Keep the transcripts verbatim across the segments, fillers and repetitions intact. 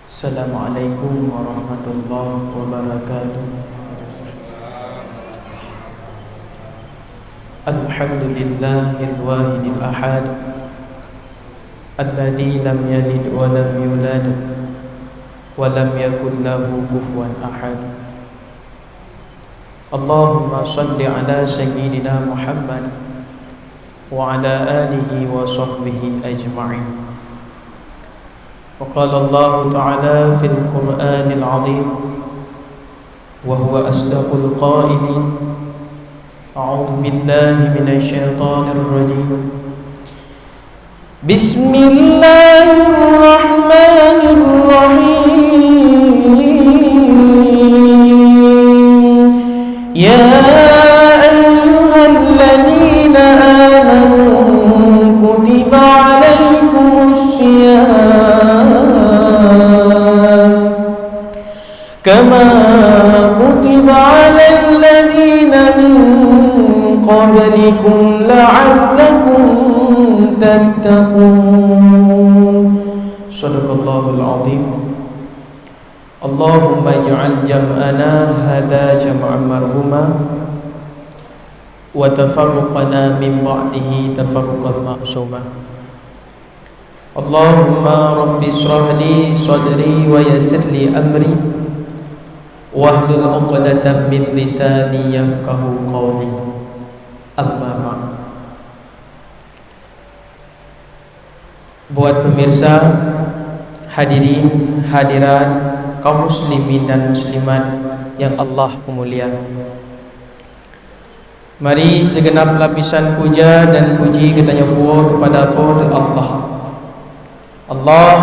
Assalamualaikum warahmatullahi wabarakatuh. Alhamdulillahil wahidil ahad, alladzi lam yalid wa lam yulad, wa lam yakul lahu kufuwan ahad. Allahumma shalli ala sayyidina Muhammad wa ala alihi wa sahbihi ajma'in. Wa qala Allahu ta'ala fil Qur'anil azim, wa huwa asdaqul qailin, a'udzu billahi minasy syaithanir rajim. Bismillahirrahmanirrahim. Ya ayyuhalladzina amanu, kutiba alaikumus siyam, kama kutiba alal ladzina min qablikum la'allakum tattaqun. Shadaqallahul azim. Allahumma ij'al jam'ana hadza jam'an marhuma, wa tafarruqana min ba'dihi tafarruqan ma'suma. Allahumma rabbi israh li sadri wa yassir li amri, wahlul 'uqdatam min lisani yafqahu qawli. Amma ba'd. Buat pemirsa, hadirin, hadirat, kaum muslimin dan muslimat yang Allah muliakan. Mari, segenap lapisan puja dan puji geutanyoe puwoe keupada Po teu Allah. Allah,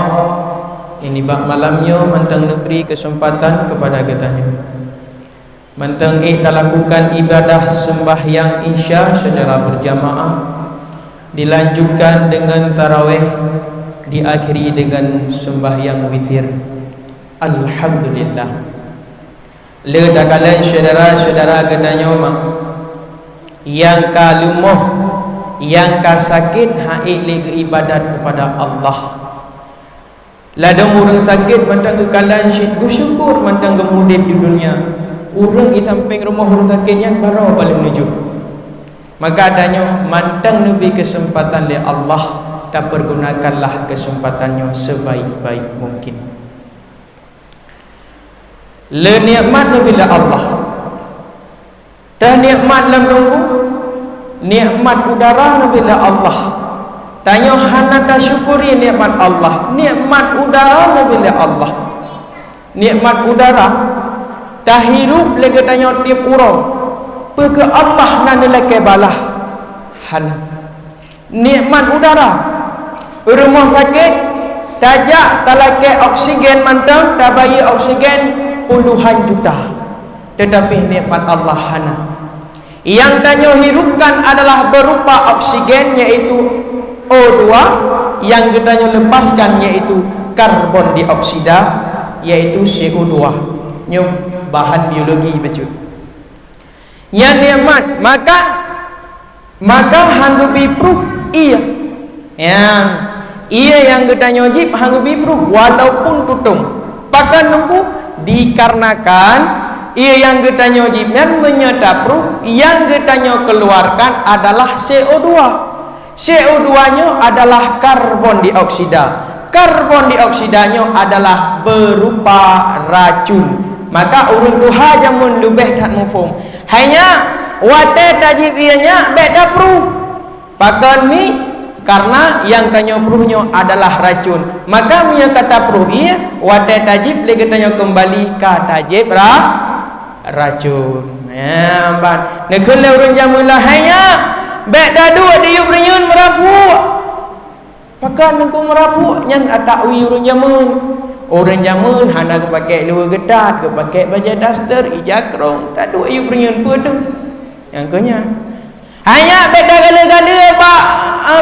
nyang nibak malam nyoe mantong neubri keuseumpatan keupada geutanyoe. Mantong ék talakukan ibadah seumbahyang Isya secara berjamaah, dilanjutkan dengan tarawih, diakhiri dengan seumbahyang witir. Alhamdulillah. Le takalon syedara-syedara geutanyoe ma, nyang ka leumoh, nyang ka sakét han ék lé geuibadat keupada Allah. Ladôm ureuëng sakét mantong geukalon cit geusyukur mantong geumudeb di dunia. Ureuëng di sampéng rumoh ureuëng sakét nyan baroe paléng neujôk. Maka tanyoe mantong neubri keuseumpatan lé Allah, tapeurgunakanlah keuseumpatan nyoe seubaék-baék mungken. Le nikmat neubri lé Allah. Teuh nikmat lam lunggu, nikmat udara neubri lé Allah. Tanyoe hana tasyukuri nikmat Allah, nikmat udara neubri lé Allah. Nikmat udara tahirup lé geutanyoe tieb uroe. Peu kheueh Allah na neulakée balaih? Hana. Nikmat udara. Rumoh sakét, tajak talakée oksigen mantong, tabayeue oksigen puluhan juta. Teutapi nikmat Allah hana. Nyang tanyoe hirupkan adalah beurupa oksigen, yaitu O dua, nyang geutanyoe leupaskan, yaitu karbon dioksida, yaitu C O dua. Nyoe bahan biologi bacut. Nyan nikmat, maka, maka han geubri pruh ié. Nyan, ié nyang geutanyoe jieb han geubri pruh, walaupun tutong. Pakon teungku? Dikarenakan ié nyang geutanyoe jieb nyan meunyoe tapruh, nyang geutanyoe keuluarkan adalah C O dua. C O dua nyoe adalah karbon dioksida. Karbon dioksida nyoe adalah beurupa racun. Maka ureuëng tuha jameun leubeh that muphom. Hai nyak, watée tajieb ié nyak bék tapruh. Pakon mi? Karena nyang tanyoe pruh nyoe adalah racun. Maka meunyoe ka tapruh ié, watée tajieb lé geutanyoe keumbali ka tajieb ra-, racun. Nyan ban. Neukheun lé ureuëng jameun, hai nyak, bék taduek diyub reunyeun meurapuk. Pakon teungku meurapuk? Nyan ata wie ureuëng jameun. Ureuëng jameun hana geupakék luweue geutat, geupakék bajée daster, ija krong, taduek yub reunyeun peue teuh. Nyang keu nyan. Hai nyak, bék tagaleu-galeu bak,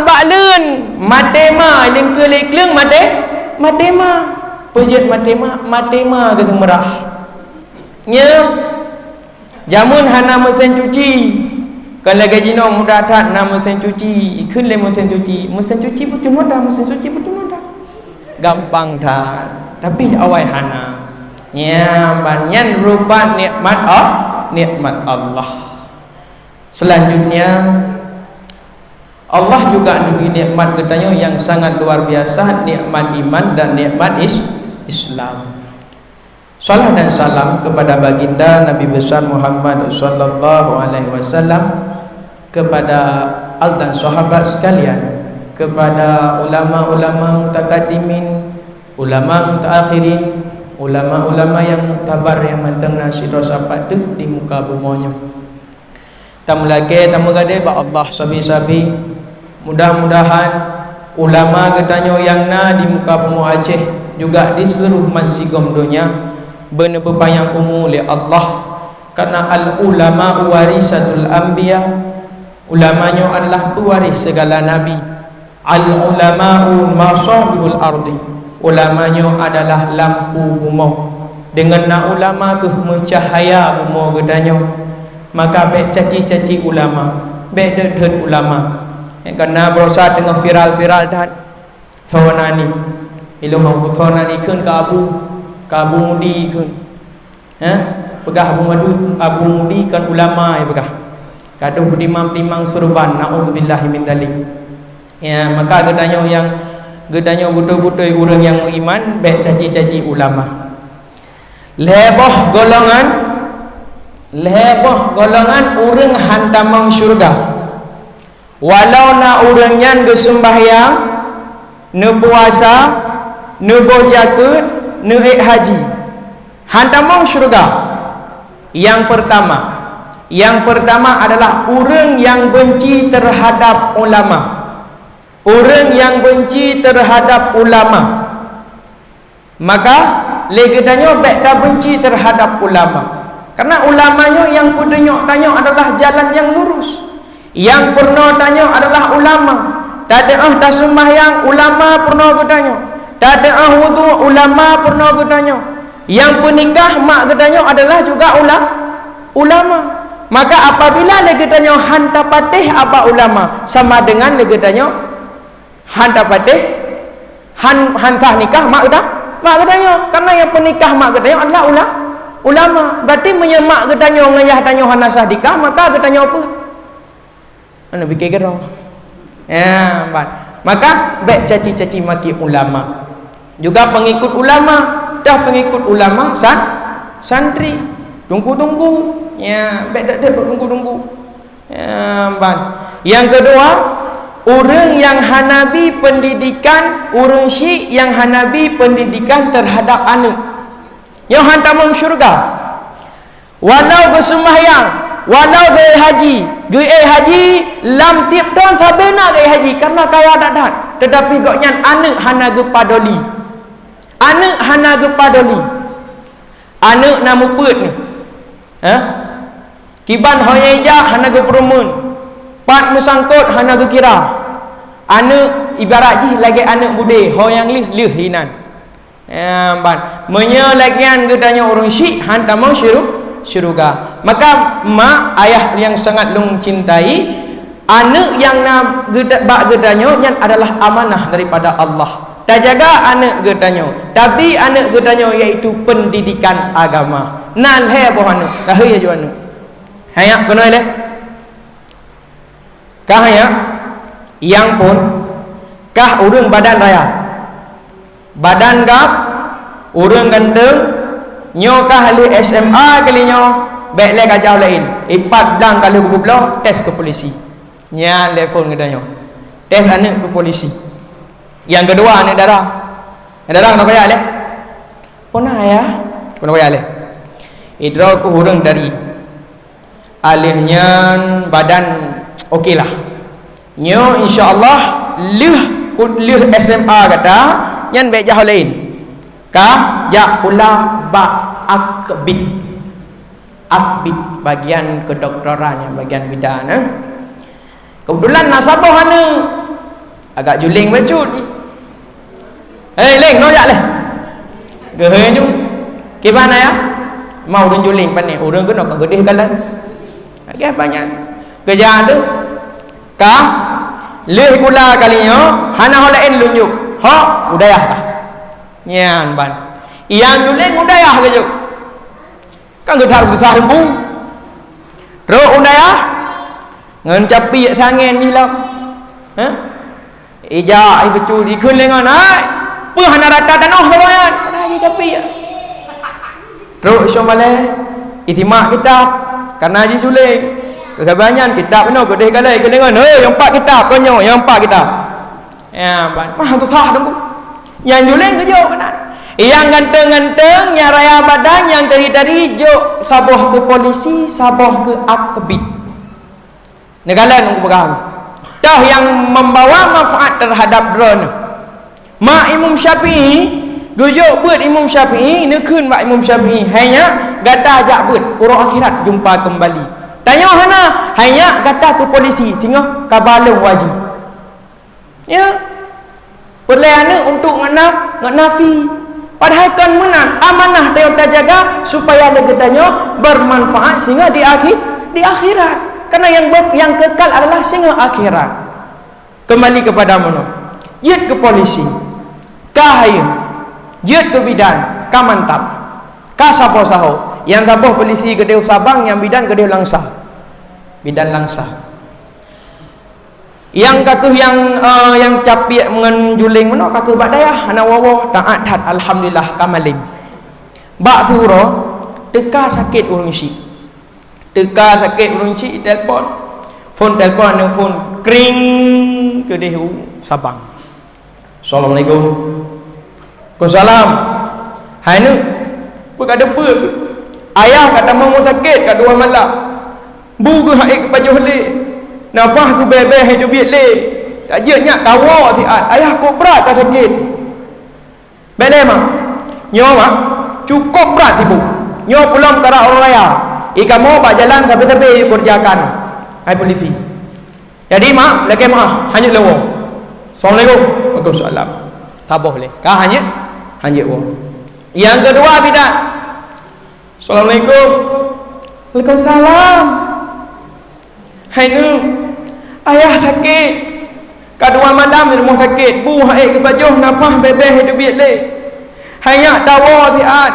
bak leuen. Maté ma, leungkeu lé kleueng maté, maté ma. Peue jeuet maté ma? Maté ma geuseumeurah. Nyoe, jameun hana meusén cuci. Kon lagée jinoe mudah that na meusén cuci. Ikheun lé meusén cuci. Meusén cuci butuh modal, meusén cuci butuh modal. Gampang that, tapi awai hana. Nyan ban nyan rupa nikmat Allah, nikmat Allah. Selanjutnya, Allah juga neubri nikmat geutanyoe nyang sangat luar biasa, nikmat iman dan nikmat is-, Islam. Salat dan salam kepada baginda Nabi besar Muhammad sallallahu alaihi wasallam, kepada al dan sahabat sekalian, kepada ulama-ulama mutakaddimin, ulama mutaakhirin, ulama-ulama nyang muktabar nyang mantong na sidroe sapat teuh di muka bumoe nyoe. Tameulakée, tameugadée bak Allah sabe-sabe. Mudah-mudahan ulama geutanyoe nyang na di muka bumoe Aceh juga di seluruh mansigom donya beuneupeupanjang umu lé Allah, karena al ulama warisatul anbiya. Ulama nyoe adalah peuwaréh segala nabi. Al-ulama'u masabihul ardi. Ulama nyoe adalah lampu bumoe. Deungon na ulama kheueh meucahya bumoe geutanyoe. Maka bék caci-caci ulama, bék deuet-deuet ulama. Nyang kana barosa teungoh viral-viral that. Thonani. Ilong hong thonani kheun ka Abu, ka Abu Mudi kheun. Ha? Peugah Abu Madu, Abu Mudi kon ulama, ya peugah. Gadoh beutimang-timang surban, naudzubillahi min dzalik. Ya, maka geutanyoe nyang, geutanyoe beutôi-beutôi ureuëng nyang meuiman, bék caci-caci ulama. Lhée boh golongan, lhée boh golongan ureuëng han tamong syeuruga. Walau na ureuëng nyan geuseumbahyang, neupuasa, neuboh jakeuet, neuék haji, han tamong syeuruga. Nyang peurtama, nyang peurtama adalah ureuëng nyang beunci teuhadab ulama. Ureuëng nyang beunci teuhadab ulama. Maka, lé geutanyoe bék tabeunci teuhadab ulama. Karena ulama nyoe nyang peutunyok tanyoe adalah jalan nyang lurus. Nyang peurunoe tanyoe adalah ulama. Tadeuh taseumbahyang, ulama peurunoe geutanyoe. Tadeuh wudhu, ulama peurunoe geutanyoe. Nyang peunikah mak geutanyoe adalah juga ula-, ulama. Maka apabila lé geutanyoe han tapatéh aba ulama, sama dengan lé geutanyoe han tapatéh, han, han sah nikah mak geuta-, mak geutanyoe. Karena nyang peunikah mak geutanyoe adalah ula-, ulama. Berarti meunyoe mak geutanyoe ngon yah tanyoe hana sah nikah, maka geutanyoe peue? Anu pikir keudroe. Ya, ban. Maka bék caci-caci maki ulama. Juga pengikut ulama, dah pengikut ulama san-, santri. Tunggu-tunggu. Ya, bék dak-dak tunggu-tunggu. Ya, ban. Yang kedua, ureuëng nyang hana bi pendidikan, ureuëng syiek nyang hana bi pendidikan terhadap aneuk. Nyoe han tamong syeuruga. Walau geuseumbahyang, walau geuék haji, geuék haji lam tieb thon sabe na geuék haji karena kaya that-that, tetapi gobnyan aneuk hana geupadoli. Aneuk hana geupadoli. Aneuk na mupeue nyoe. Ha? Kiban ho nyang ijak hana geupeureumeun, pat meusangkot hana geukira. Aneuk ibarat jih lagée aneuk budé, ho nyang lheueh, lheueh inan. Ya, ban. Meunyoe lagée nyan geutanyoe ureuëng syiek, han tamong syuru-, syeuruga. Maka mak ayah nyang sangat lôn cintai, aneuk nyang na geuta-, bak geutanyoe nyan adalah amanah daripada Allah. Tajaga aneuk geutanyoe, tabi aneuk geutanyoe yaitu pendidikan agama. Na lhée boh aneuk, lahé ju aneuk. Hayak keunoe lé. Kah nyak, nyang phon, kah ureuëng badan raya. Badan gab, ureuëng ganteng, nyoe kah lheueh S M A kali nyoe, bék lé gajah laén. Ipat blang ka lheueh geubloe, tes keu polisi. Nyan lé phon geutanyoe. Tes aneuk keu polisi. Nyang keudua aneuk dara. Aneuk dara keunoe kaya lé? Pernah ya? Keunoe kaya lé? Idroe keu ureuëng dari. Alheuh nyan badan oke lah. Nyoe insya Allah lheueh, lheueh S M A gata nyan bék jak laén. Ka jak pula bak akbid. Akbid bagian kedokteran nyan bagian bidan eh. Kebetulan na saboh aneuk agak juling bacut. Hei, Leng, nojak leh. Geuhei nyoe. Kiban ayah? Mau ureuëng juling pané, ureuëng keunoe ka geudeh kalan. Agak banyak. Keujak tu ka lheueh kula kali nyoe hana ho laén lôn jok. Hok budaya ka. Nyan ban. Nyang juléng u dayah geujok. Kan geudah geutusah teungku. Trok u dayah ngon capiek sangén jih lom. Ha? Ijak, ipeucut, ikheun lé ngon, "Hai, peue hana rata tanoh lôn nyan?" Padahai jih capiek. Trok u balèe, isimak kitab, kana jih juléng. Keusaban nyan kitab inoe keudeh galai, ikheun lé ngon, "Hei, nyang pat kitab, kon nyoe, nyang pat kitab." Ya, ban. Mah tusah teungku. Nyang juléng geujok keunan. Nyang ganteng-ganteng, nyang raya badan, nyang tari-tari jok saboh keu polisi, saboh keu akbit. Neukalon teungku peugah. Toh nyang membawa manfaat terhadap droeneuh. Mak Imam Syafi'i, geujok beuet Imam Syafi'i, neukheun bak Imam Syafi'i, "Hai nyak, gata jak beuet uroe akhirat jumpa keumbali." Tanyoe hana, "Hai nyak, gata keu polisi, singoh ka ba lôn wajéb." Ya. Peureulèe aneuk untuk ngon na-, ngon nafi. Padahai kon meunan, amanah tanyoe tajaga supaya lé geutanyoe bermanfaat singoh di akhi-, di akhirat. Karena yang ber-, yang kekal adalah singoh akhirat. Kembali kepada meunoe. Jeuet keu polisi. Ka hayeu. Jeuet keu bidan. Ka mantap. Ka saboh saho. Nyang saboh polisi keudeh Sabang, nyang bidan keudeh Langsa. Bidan Langsa. Nyang ka kheueh nyang, eh, nyang capiek ngon juléng meunoe ka kheueh bak dayah, hana woe-woe, taat that, alhamdulillah, ka malém. Bak siuroe, teuka sakét ureueng chik. Teuka sakét ureueng chik, itelpon. Phon telpon, aneuk phon, kring, keudeh u Sabang. "Assalamualaikum." "Waalaikumsalam." "Hai neuk, peue ka teupeue? Ayah ka tamong rumoh sakét ka dua malam. Bu geuh han ék geupajoh lé. Nafah geuh bèe-bèe han teubiet lé. Ka jeuet nyak ka woe siat. Ayah kok brat ka sakét." "Bèk lé, Mak. Nyoe, Mak, cukôp brat sibôk. Nyoe pulom karap uroe raya. I kamoe bak jalan sabe-sabe yue keureujakan, hai polisi. Jadi, Mak, lakèe meu'ah, hana jeuet lôn woe. Assalamualaikum." "Waalaikumsalam." Saboh lé. Ka hana jeuet, hana jeuet woe. Nyang keudua bidan. "Assalamualaikum." "Waalaikumsalam." "Hai neuk, ayah sakét. Ka dua malam di rumoh sakét, bu han ék geupajoh, nafah bèe-bèe han teubiet lé. Hai nyak, tawoe siat.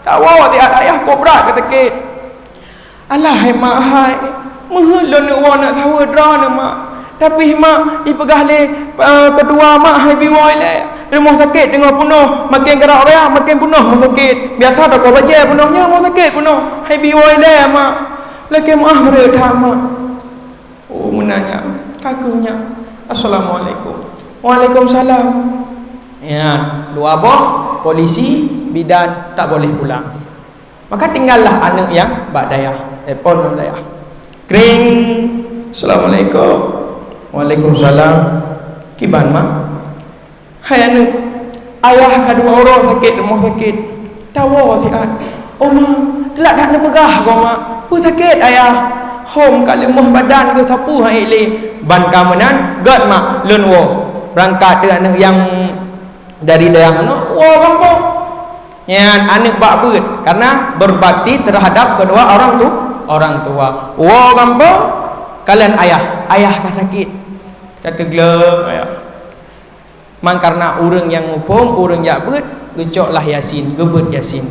Tawoe siat, ayah kok brat ka sakét." "Alah hai mak hai, meuheuet lôn neuk woe neuk saweue droeneuh mak. Tapi mak, ipeugah lé, eh, keudua mak han bi woe lé. Rumoh sakét teungoh peunoh, maken karap raya maken peunoh rumoh sakét. Biasa toko bajèe peunoh, nyoe rumoh sakét peunoh. Han bi woe lé mak. Lakèe meu'ah meureuet that mak." "Oh, meunan nyan. Ka kheueh nyan. Assalamualaikum." "Waalaikumsalam." Ya, dua boh, polisi, bidan, tak boleh pulang. Maka tinggallah aneuk nyang bak dayah. Telepon bak dayah. Kring. "Assalamualaikum." "Waalaikumsalam. Kiban, Mak?" "Hai aneuk, ayah ka dua uroe sakét rumoh sakét. Tawoe siat." "Oh, Ma, telat that neupeugah goe, Mak. Peue sakét ayah?" "Hom ka leumoh badan geuh sapeue han ék lé." "Ban ka meunan, göt, Mak, lôn woe." Beurangkat teuk aneuk nyang dari dayah meunoe, woe gampông. Nyan aneuk bak beuet, karena berbakti terhadap kedua orang tu, orang tua. Woe gampông, kalon ayah, ayah ka sakét. Ka teugleng ayah. Man karena ureueng nyang muphom, ureueng jak beuet, geucoklah Yasin, geubeuet Yasin.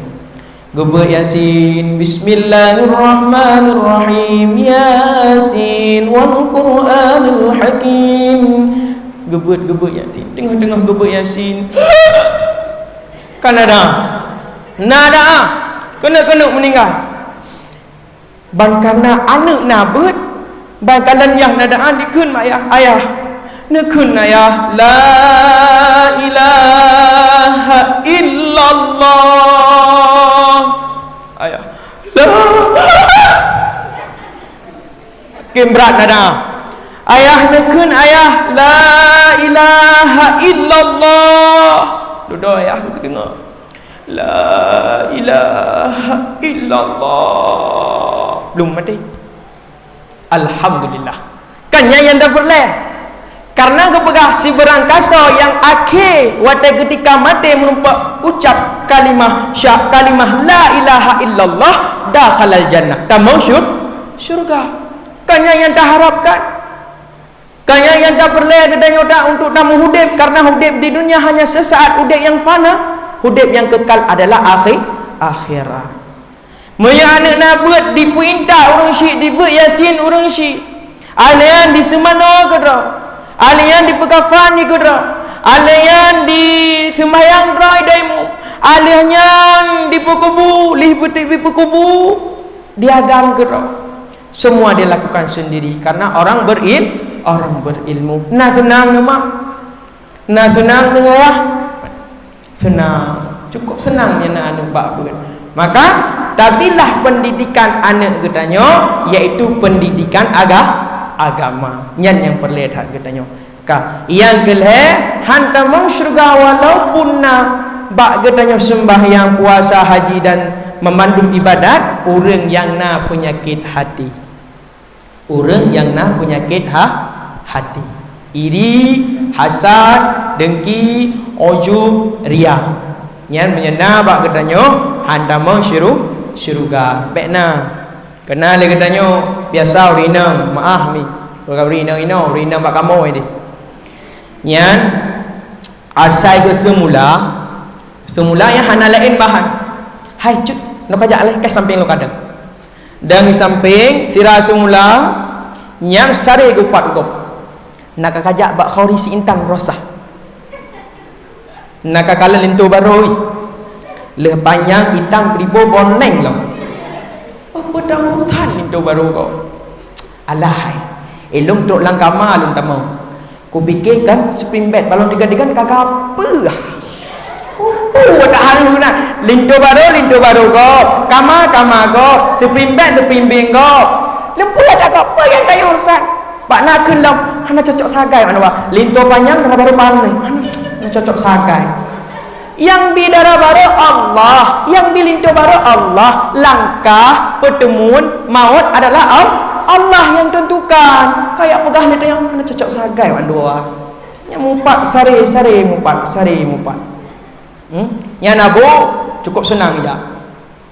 Geubeuet Yasin, "Bismillahirrahmanirrahim, Yasin, wal Qur'anil Hakim." Geubeuet, geubeuet Yasin, teungoh-teungoh geubeuet Yasin. Kan ada. Na ada. Keuneuk-keuneuk meuninggai. Ban kana aneuk na beuet, ban kalon yah na daan dikheun mak yah, "Ayah, neukheun ayah, la ilaha illallah." Ayah, "La." Makin brat na daan. "Ayah, neukheun ayah, la ilaha illallah." Dudoe ayah geudeungoe. La ilaha illallah. Belum mati. Alhamdulillah. Kan nyan nyang tapeureulèe. Karena geupeugah sibeurang kasoe nyang akhé watèe keutika maté meurumpok ucap kalimah sya-, kalimah la ilaha illallah, dakhalal jannah. Tamong syur-, syurga. Kan nyan nyang taharapkan. Ka nyan nyang tapeureulèe geutanyoe that untuk tameuhudép, karena udép di dunia hanya sesaat, udép nyang fana. Udeb nyang kekal adalah akhi-, akhirat. Meunyoe aneuk na beuet dipeuintat ureuëng syiek, dibeuet Yasin ureuëng syiek, alèh nyan diseumanoe keudroe, alèh nyan dipeukafan di keudroe, alèh nyan diseumayang droe daimu, alèh nyan dipeukubu, lih beutik dipeukubu, diagam keudroe. Semua dia lakukan sendiri karena orang beril-, orang berilmu. Na seunang neu mak? Na seunang neu ayah? Seunang. Cukup seunang nyan na aneuk bak beuet. Maka, tabilah pendidikan aneuk geutanyoe, yaitu pendidikan aga-, agama. Nyan nyang peureulée that geutanyoe. Ka, nyang keulhée, han tamong syeuruga walaupun na bak geutanyoe seumbahyang, puasa, haji dan meumandum ibadat, ureuëng nyang na peunyakét hati. Ureuëng nyang na peunyakét ha-, hati. Iri, hasad, dengki, ujub, riya. Nyan meunyoe na bak geutanyoe, han tamong syeuruga. Bék na. Keunan lé geutanyoe biasa ureuëng inong, maah mi. Bukan ureuëng inong-inong, ureuëng inong bak kamoe deh. Nyan asai geuseumula, seumula nyang hana laén bahan. Hai cut, noe kajak lé, ka sampéng lôn kadang. Dan di sampéng sira seumula nyang saré geupat gob. Na ka kajak bak khori si intan rosah. Na ka kalon linto barô ih. Leuh panyang itam kribo boneng lom. Oh, peudong urusan linto barô gob. Alah hai, ilong trok lam kama lôn tamong. Kupike kan spring bed balon digan-digan ka gapeue. Kupu dak haru na. Linto barô, linto barô gob. Kama, kama gob. Spring bed, spring bed gob. Leumpui dak gob. Peue nyang tayue urusan? Bak na kheun lom, hana cocok sagai mak nyoe. Linto panyang dara barô paneuk. Hana, hana cocok sagai. Nyang bi dara barô Allah, nyang bi linto barô Allah. Langkah, peuteumon, maot adalah Al-, Allah nyang tentukan. Kayak peugah lé tanyoe, hana cocok sagai mak nyoe. Nyang mupat saré-saré mupat, saré mupat. Hmm? Nyang na bu, cukup seunang ija.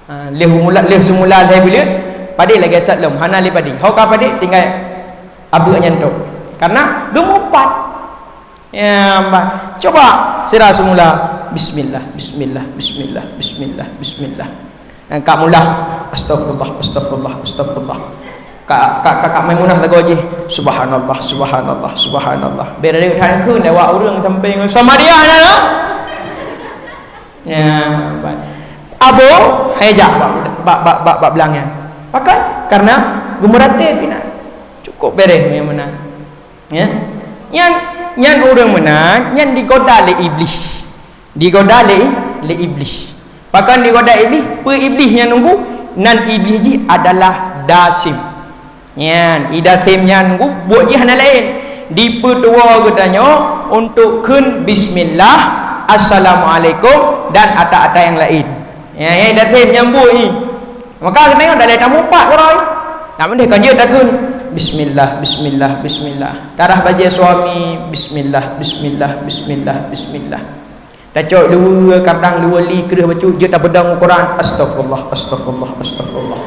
Ha, lheuh mula, lheuh seumula lhée buleuen, padé lagée sat lom, hana lé padé. Ho ka padé, tinggai abeuek nyan tok. Karena geumupat. Ya, ba-, coba sira seumula. Bismillah, bismillah, bismillah, bismillah, bismillah. Dan ka mula, astagfirullah, astagfirullah, astagfirullah. Ka, ka, ka, ka Maimunah lagoe jih, subhanallah, subhanallah, subhanallah. Bere that kheun lewat ureuëng sampai ngon Samaria na. Ya, ba-, abo, hai jak bak, bak, bak, bak, bak belang nyan. Pakon? Karena geumeuratéb inan. Cukup bereh memang meunan. Ya. Nyan, nyan ureuëng meunan, nyan digoda lé Iblih. Digoda lé, lé Iblih. Pakon digoda Iblih? Peue Iblih nyan nunggu? Nan Iblih jih adalah Dasim. Nyan, i Dasim nyan nunggu, buet jih hana laén. Dipeutuwo geutanyoe untuk kheun bismillah, assalamualaikum, dan ata-ata nyang laén. Ya, ya, i Dasim nyan buet jih. Maka geutanyoe dalé tamupat keurôi. Nak meudeh kan jeuet takheun, bismillah, bismillah, bismillah. Tarah bajée suami, bismillah, bismillah, bismillah, bismillah. Tacok dua kardang, dua li kreueh bacut, jeuet tapeudong u Quran, astagfirullah, astagfirullah, astagfirullah.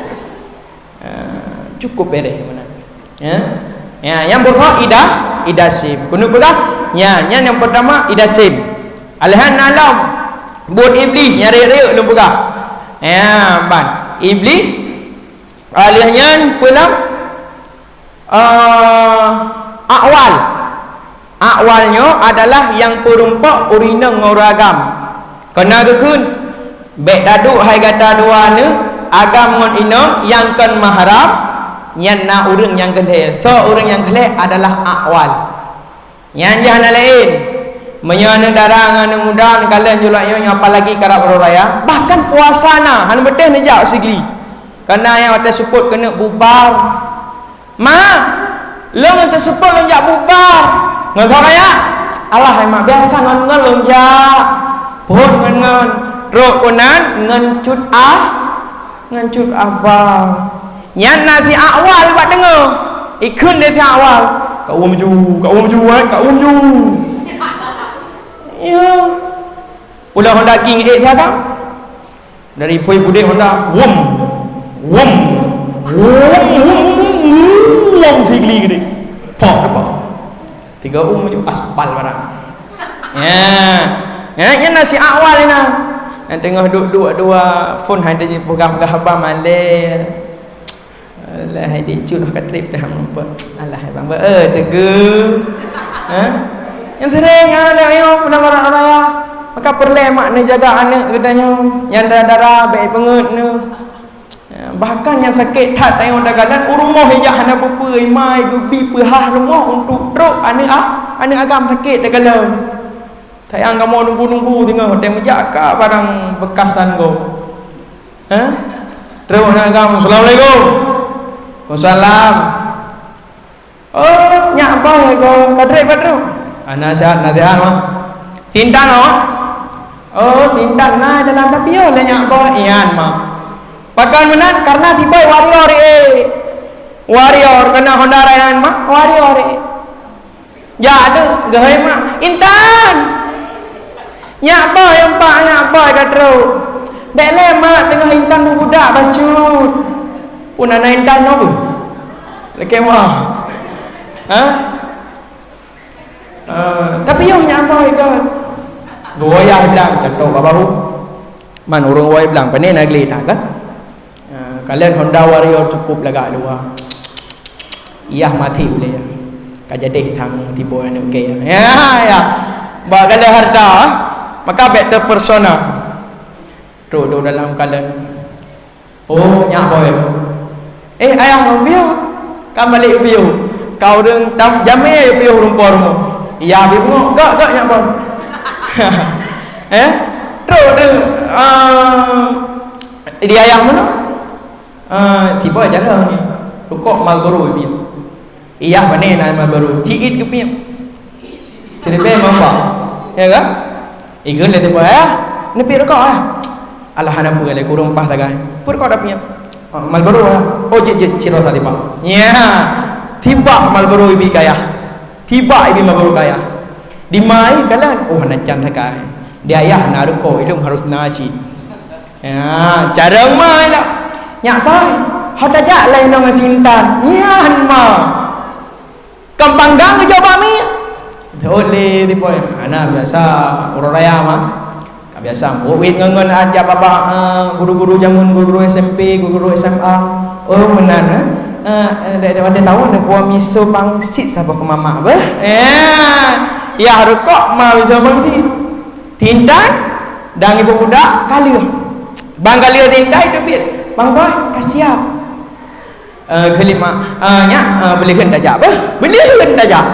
Ah, cukup bereh meunan. Ya. Ya, nyang beurhak i Da-, i Dasim. Keuneuk peugah, nya, nyan nyang peurtama i Dasim. Aleuhan na lom buet Iblih nyang rayeuk-rayeuk lôn peugah. Ya, ban. Iblih, aleuh nyan peue lom? Eh, Akwal. Akwal nyoe adalah nyang peurumpok ureuëng inong ngon ureuëng agam. Keunan geukheun, bék taduek hai gata dua nyoe, agam ngon inong nyang kon mahram, nyan na ureuëng nyang keulhée. Soe ureuëng nyang keulhée? Adalah Akwal. Nyan jih hana laén. Meunyoe aneuk dara ngon aneuk muda neukalon julak nyoe, apalagi karab uroe raya, bahkan puasa na, hana beuteh neujak sigli. Kana nyang watée seupôt keuneuk bubar. Ma, lôn ngon teuseupôt lôn jak bubar. Ngon soe kaya? Alah, hai mak, biasa ngon-ngon lôn jak. Phon ngon-ngon. Trok keunan ngon cut ah, ngon cut abang. Nyan na si Akwal bak deungoe. Ikheun lé si Akwal. Ka uem ju, ka uem ju, eh, ka uem ju. Ya. Pulang Honda King ék siaga. Dari Pui Pudek Honda, wum, wum, wum, wum, wum, wum, sigli gede. Pok depan. Tiga um maju aspal barang. Ya. Ha, nyan na si awal na. Nyang teungoh duek-duek dua phon hai teupeugah-peugah haba malée. Alah, hai dicut ka treb dah meumpeuk. Alah, bang ba, eh, teugeu. Ha? Nyang sering, ah, lewat nyoe, pulang raya. Maka peureulée mak neujaga aneuk geutanyoe. Nyang dara-dara, bék peungeut nyoe. Bahkan nyang sakét that tanyoe takalon, u rumoh ijak hana peue-peue, ima geubi peuhah rumoh untuk trok aneuk a-, aneuk agam sakét takalon. Sayang kamoe nunggu-nunggu teungoh watée meujak ka barang beukasan gob. Hah? Trok aneuk agam, "Assalamualaikum." "Waalaikumsalam." "Oh, nyak boh ya ko, ka treb, ka treb." "Ana sihat, na sihat, Mak." "Sintan, Mak?" "Oh, sintan na dalam, tapi yoh lé nyak boh, ian, Mak." Pakon meunan, karena tiboh warrior, eh. Warrior, keunan Honda Ryan, Mak, warrior, eh. Jak tu, geuhôi, Mak. "Intan!" "Nyak boh, ya, Pak, nyak boh, ka trok." "Dek lé, Mak, teungoh intan beubudak bacut." "Pun ana intan nyoe beuh?" Lakée mah. Ha? Ah, tapi yoh nyak boh ikot. Geuwoe yah blang, contoh bak bahu. Man ureuëng woe blang, pane na glé that kan? Ah, kalon Honda Warrior cukup lagak luwa. Yah mati ulée. Ka jadi thang tiboh aneuk kée. Ya, ya. Bak kala harta, maka bék terpersona. Trok-trok dalam kalon. "Oh, nyak boh." "Eh, ayah, ubioe." Ka balik ubioe. Ka ureuëng tam-, jamé ubioe rumpok rumoh. Iya, bi bungok. "Gak, gak, nyak boh." Eh? Trok, trok. Ah, di ayah mana? Ah, tiba jalan ni. Rukok Marlboro ubioe. Iyah pane na Marlboro, ciit geupiep. Silibée mamba. Ya kan? Igeun lé tiba, "Eh, neupiep rukok, eh?" "Alah, hana peue lé, kureueng paih sagai." "Peue rukok dak piep?" "Oh, Marlboro, eh." "Oh, jeuet, jeuet, cit rasa tiba." Ya. Tiba Marlboro ibi kayah. Tiba ibi Marlboro kayah. Di ma kalon, "Oh, hana can sagai." Di ayah na rukok, ilong harus na cit. Ya, carông ma lah. "Nyak boh, ho tajak lé nyoe ngon si intan." "Nyan ma." "Kon panggang keu jaweueb mi?" Thot lé tiboh, "Hana, biasa uroe raya, Ma." Ka biasa, buet ngon, ngon ajak babah, eh, guru-guru jameun, guru-guru S M P, guru-guru S M A. "Oh, meunan, eh?" "Eh, eh, dek, dek, watée tawon, dek, buah miso pangsit saboh keu mamak beuh." Eh, yah rukok ma miso pangsit. Tintan dan ibu budak ka lheueh. Ban ka lheueh tintan itu biet. "Bang boy, ka siap." Eh, keu lima, eh, "Nyak, eh, beuleuheun tajak beuh. Beuleuheun tajak.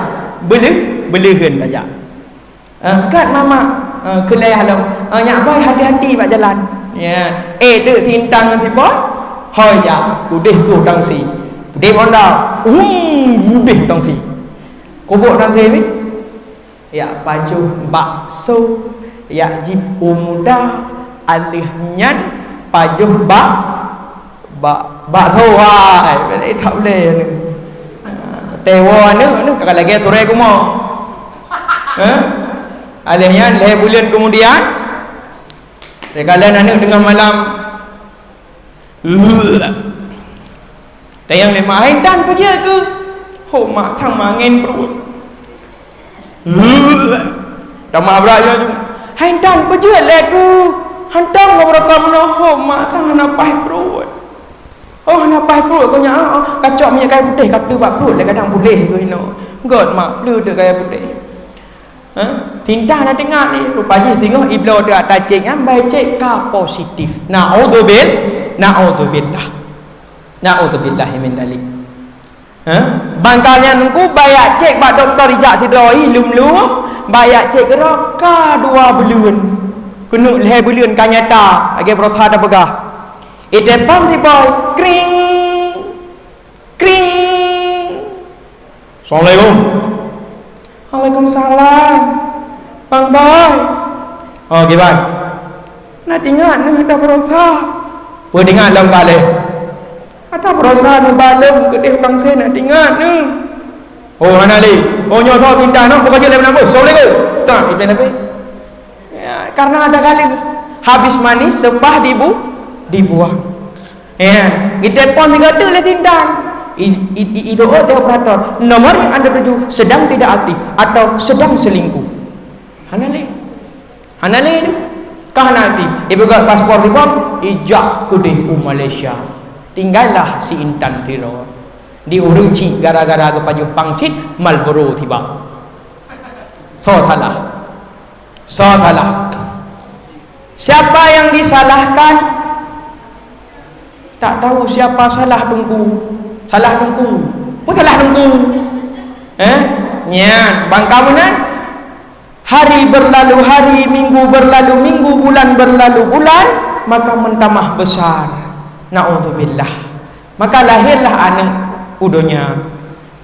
Beuleuh, beuleuheun tajak." Eh, "Kat mamak, eh, keu lhée lom. Eh, nyak boh hati-hati bak jalan." Ya. Eh, teuk tintan ngon tiboh. Hoi ya, udeh keu tangsi. Udeh bonda. Hum, udeh tangsi. Kubok tangsi ni. Ya pajoh bakso, ya jieb u muda, aleuh nyan pajoh bak, bak, bakso, wai, tak boleh ni. Ha, tewo aneuk, aneuk ka lagée surée kumo. Ha? Aleuh nyan lhée buleuen keumudian, teukalon aneuk teungoh malam, Tanyong lé mak, "Hai intan, peue jeuet keuh?" "Ho mak, sang mangen pruet." Tamah brat laju. "Hai intan, peue jeuet lé keuh? Hantom ngobrol kamoe nyoe, ho mak, sang hana paih pruet." "Oh, hana paih pruet keuh nyak, oh, oh." Kacok minyeuk kayée putéh, kapleue bak pruet lé, kadang puléh keuh inoe. "Göt mak, pleue teuk kayée putéh." Ha? Tintan na teuingat ni, rupa jih singoh ibloe teuka tacék nyan, bai cék ka positif. Naudzubil-, naudzubillah. Naudzubillahi min dzalik. Ha? Bangka nyan teungku, bai jak cék bak dokto ijak sidroe, ih, lum-lum, bai jak cék keudroe ka dua buleuen. Keuneuk lhée buleuen ka nyata, lagée beurasa tapeugah. Iteupon si boy, kring. Kring. Assalamualaikum. Waalaikumsalam. Bang Boy. Oh, kiban? Na teuingat neuh ata baroesa? Peue teuingat lom ka lheueh? Ata baroesa neubalong keudeh bang Sen na teuingat neuh. Oh, hana lé. Oh, nyoe tho tintan noh, buka jeuet lé meunan beuh. Assalamualaikum. Tak, iban Nabi. Ya, karena ada kali habis manis sepah dibu-, dibuang. Ya, ditelepon tiga tu lé tintan. I, i, i, itu oh, dia operator. Nomor yang anda tuju sedang tidak aktif atau sedang selingkuh. Hana lé. Hana lé tu. Ka hana arti. Ipeugöt paspor tiba, ijak keudeh u Malaysia. Tinggai lah si intan sidroe. Di ureueng chik gara-gara geupajoh pangsit, Marlboro tiba. Soe salah? Soe salah? Siapa yang disalahkan? Tak tahu siapa salah teungku. Salah teungku. Peue salah teungku? Eh? Nyan, ban ka meunan, hari berlalu hari, minggu berlalu minggu, bulan berlalu bulan, maka mentamah besar. Naudzubillah. Maka lahirlah aneuk u donya.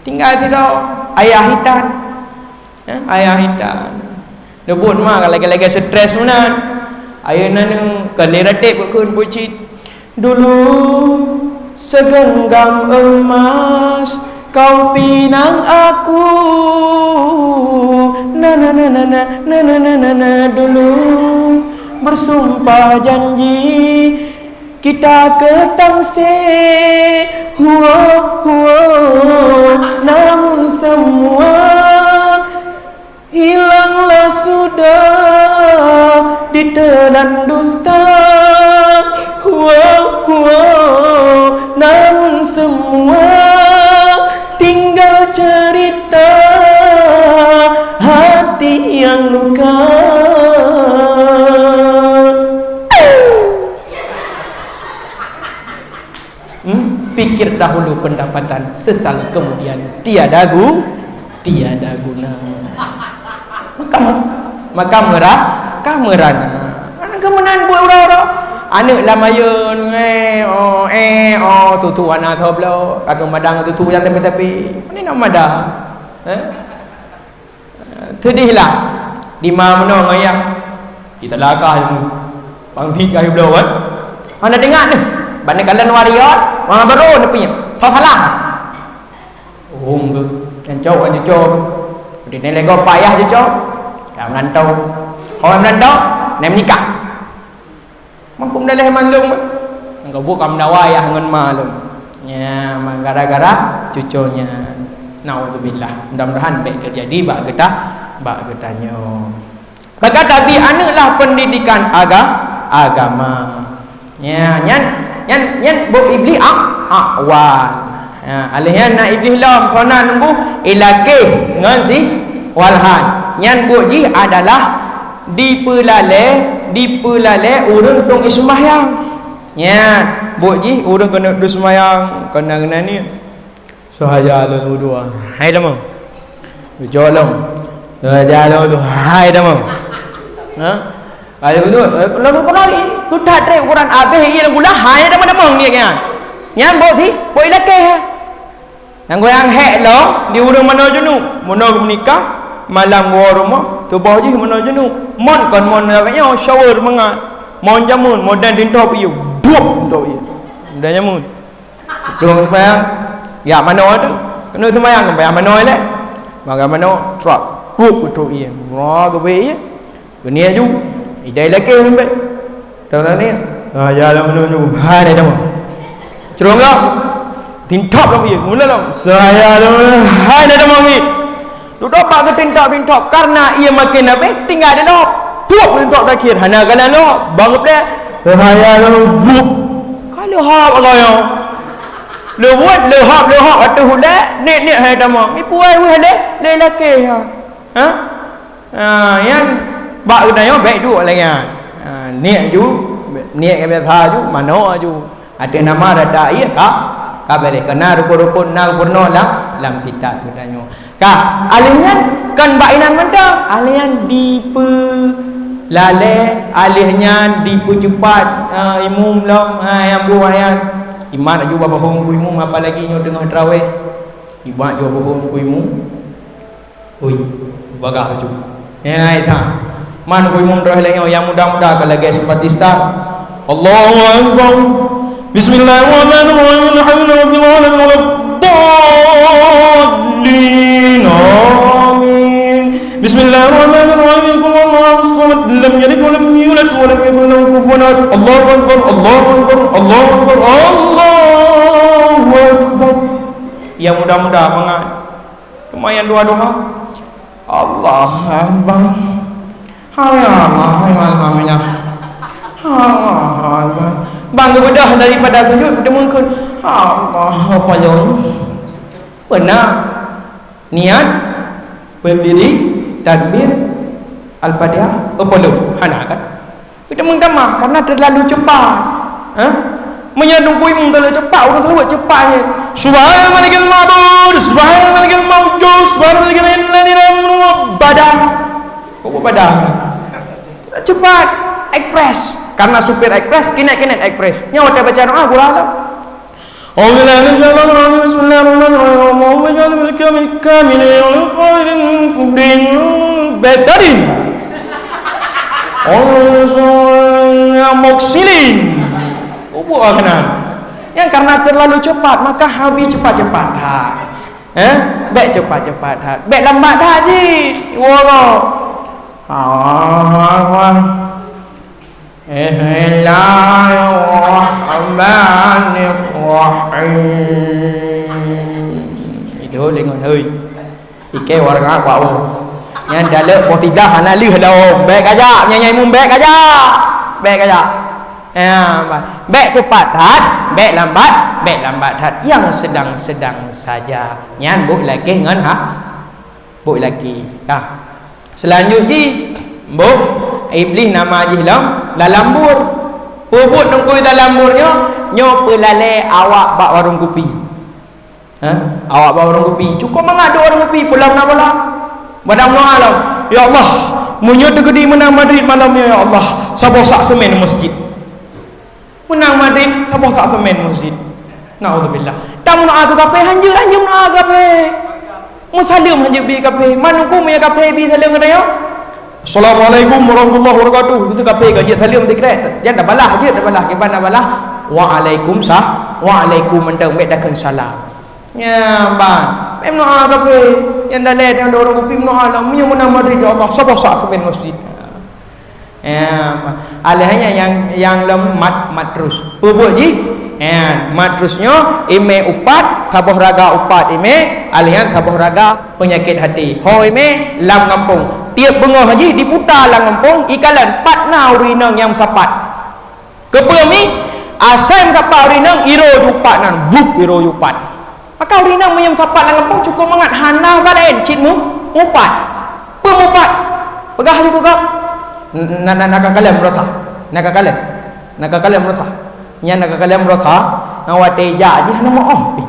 Tinggai sidroe, ayah hitan. Ya, ayah hitan. Neubuet ma ka lagèe-lagèe stres meunan. Ayeuna neu kon lé ratéb keu kheun buet cit. Dulu segenggam emas kau pinang aku. Na, na, na, na, na, na, na, na, na, na, dulu bersumpah janji kita ketansé, huo, huo, namun semua hilanglah sudah ditelan dusta. Huo, huo, namun semua tinggal cerita hati yang luka. Hmm? Pikir dahulu pendapatan, sesal kemudian tiada gu-, tiada guna. Maka, maka merah, ka merana. Aneuk keumeunang buet uroe-uroe. Aneuk lam ayun, eh, oh, eh, oh, tutu wana tho bloe. Ka keumadang tutu nyang tapi-tapi. Mana nak madang? Eh? Seudeh lah. Di ma meunoe ngon yah. Di teulakah ilmu. Bang Fit ka geubloe kan. Hana teuingat deh. Ban neukalon waréh, wang baru neupiep. Tho salah. Hom tu. Nyang cok, nyang cuco tu. Di nilai go payah cuco. Ka meurantau. Oh, meurantau. Nak menikah. Mangkuk meudaleh mandum. Nyang ka buet ka meudawa ayah ngon ma lom. Nya, ma gara-gara cuco nyan. Naudzubillah. Mudah-mudahan bèk teujadi bak geuta-, bak geutanyoe. Maka tabi aneuk lah pendidikan aga-, agama. Nya, nyan, nyan, nyan buet Iblih ak-, akwan. Ha, alèh nyan na Iblih lom, soe nan nunggu ilakèh ngon si Walhan. Nyan buet jih adalah dipeulalè, dipeulalè ureueng tông iseumbahyang. Nyan, buet jih ureueng keuneuk duek seumbahyang, keuneuk nyan ni. Seuhaja lôn wudu, hai tamong. Geucok lom. Seuhaja lôn wudu, hai tamong. Ha? Ada wudu, eh, lôn wudu lagi. Kuthat trép ukuran abéh, iya lôn gula, hai tamong-tamong dia nyan. Nyan buet si, buet ilakèh, ha. Nyang goyang hék lom di ureueng manoe jeuneuh. Meunoe geumeunikah, malam geuwoe rumoh, tuboh jih manoe jeuneuh. Mon kon mon lagèe nyoe, shower mangat. Mon jameun, modern tintop ié. Buet tintop ié. Modern jameun. Dong seumayang, jak manoe tu. Keuneuk seumayang, seumayang manoe lé. Makan manoe, trok. Buet tintop ié. Wah, geubri ié. Geuniet ju, idai lakèe leumbek. Tahu tak ni? Ha, ya, lam manoe ju. Hai, dah dah. Cerong gak. Tintap lagi. Mula lam. Saya dah. Hai, dah dah lagi. Duduk bak ke tintap-tintap. Karena ia makin habis, tinggal dia lop. Tuap tintap terakhir. Hana kalah lop. Bang geplek. Saya dah. Bup. Kalau hap agak ya. Leuwat, leuhap, leuhap. Atau hulek. Nek, nek, hai tamam. Ibu ai weh leh. Leh lakèe ha. Ha? Ha, nyan bak geutanyoe bèk duek lagèe nyan. Ha, niet ju, niet nyang biasa ju, manoe ju. Ateueh nama rata ié ka, ka beureh. Keu na rukon-rukon na geupeureunoe lam, lam kitab geutanyoe. Ka, alèh nyan kon bak inan mantong, alèh nyan dipeulalè, alèh nyan dipeuceupat, ha, imum lom, ha, nyang buet nyan. Imat ju bak bahong keu imum, apalagi nyoe teungoh traweh. Imat ju bak bahong keu imum. Ui, bagah laju. Ya, ita. Man ku imum droe lagi nyang muda-muda ka lagèe simpati star. Allahu Akbar. Bismillahirrahmanirrahim. Alhamdulillahirabbil alamin. Waladdallin. Amin. Bismillahirrahmanirrahim. Qul huwallahu ahad. Lam yalid wa lam yulad wa lam yakul lahu kufuwan ahad. Allahu Akbar. Allahu Akbar. Allahu Akbar. Allahu Akbar. Nyang muda-muda mangat. Lumayan dua-dua. Allah Akbar. Hai Allah, hai Allah, hai Allah. Hai Allah, hai Allah. Bang geubeudôh daripada sujud, geuteumongkeun. Allah, apa lôn? Beuna niat, berdiri, takbir, Al-Fatihah, peupuluh. Hana kan? Geuteumongkeun tamah, karena terlalu cepat. Ha? Meunyoe Teungku Imum terlalu cepat, ureueng teuleuwet cepat nyan. Subhanal malikil ma'bud, subhanal malikil ma'bud, subhanal malikil ma'bud. Badah. Kok badah? Cepat, ekspres. Karena supir ekspres, kinek-kinek ekspres. Nyoe watèe baca doa, gura lom. Bismillahirrahmanirrahim. Allahumma ij'al mulka min kamil. Betarin. Allahumma muksilin. Ubah kena. Yang karena terlalu cepat, maka habis cepat-cepat. Ha. Eh? Bèk cepat-cepat that. Bèk lambat that cit. Woro. Allah. Bismillahirrahmanirrahim. Itu lengon, hei. Iké warna kuat. Nyan dalek poh siblah hana lheueh lom. Bèk kajak, nyan nyai mum bèk kajak. Bèk kajak. Ya, ba-, bèk cepat that, bèk lambat, bèk lambat that. Yang sedang-sedang saja. Nyan bôh lakèe ngon ha. Bôh lakèe. Nah. Selanjut jih, bôh Iblih nama jih lom, lalambur. Peubuet Teungku lalambur nyoe, nyoe peulalè awak bak warong kupi. Ha? Awak bak warong kupi. Cukup mangat duek warong kupi, pulang na bola. Padang meudoa lom. Ya Allah, meunyoe teukeudi meunang Madrid malam nyoe, ya Allah, saboh sak semen masjid. Meunang Madrid, saboh sak semen masjid. Naudzubillah. Tameudoa keu kafé, hanjeuet, hanjeuet meudoa keu kafé. Meusaleuem hanjeuet bi kafé. Man huköm meunyoe kafé bi saleuem keu tanyoe? Assalamualaikum warahmatullahi wabarakatuh. Itu kafé ka jeuet saleuem sikrek. Jan tabalah, jeuet tabalah. Kiban tabalah? Waalaikumsa-, waalaikum mantong, bèk takheun salam. Nyan, ban. Bèk meudoa kafé. Nyang dalè nyang dua ureueng kupi meudoa lom. Meunyoe meunang Madrid, ya Allah, saboh sak semen masjid. Ya, alèh nyan nyang, nyang lom mat, mat terus. Peubuet jih? Ya, mat terus nyoe, imè upat, saboh raga upat imè, alèh nyan saboh raga peunyakét haté. Ho imè lam gampông. Tiep beungoh jih diputa lam gampông, ikalon pat na ureueng inong nyang meusapat. Keupeue mi? Asai meusapat ureueng inong, iro ju upat nan, bup iro ju upat. Maka ureueng inong meunyoe meusapat lam gampông cukup mangat, hana ba laén cit mu-, mupat. Peue mupat? Peugah laju peugah. N-, na, na, na ka kalon meurasa. Na ka kalon. Na ka kalon meurasa. Nyan na ka kalon meurasa, na watèe jak jih hana meu'oh pih.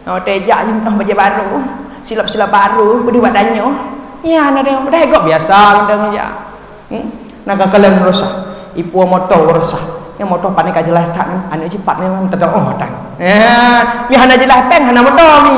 Na watèe jak jih meu'oh bajèe barô. Silop-silop barô, peudeuh bak tanyoe. Nyan na deuh, padahai gob biasa mantong jak. Hmm? Na ka kalon meurasa. Ipuwoe moto meurasa. Nyang moto pane ka jeulaih that nyan. Aneuk jipat memang teudoh tan. Eh, mi hana jeulaih pèng hana moto mi.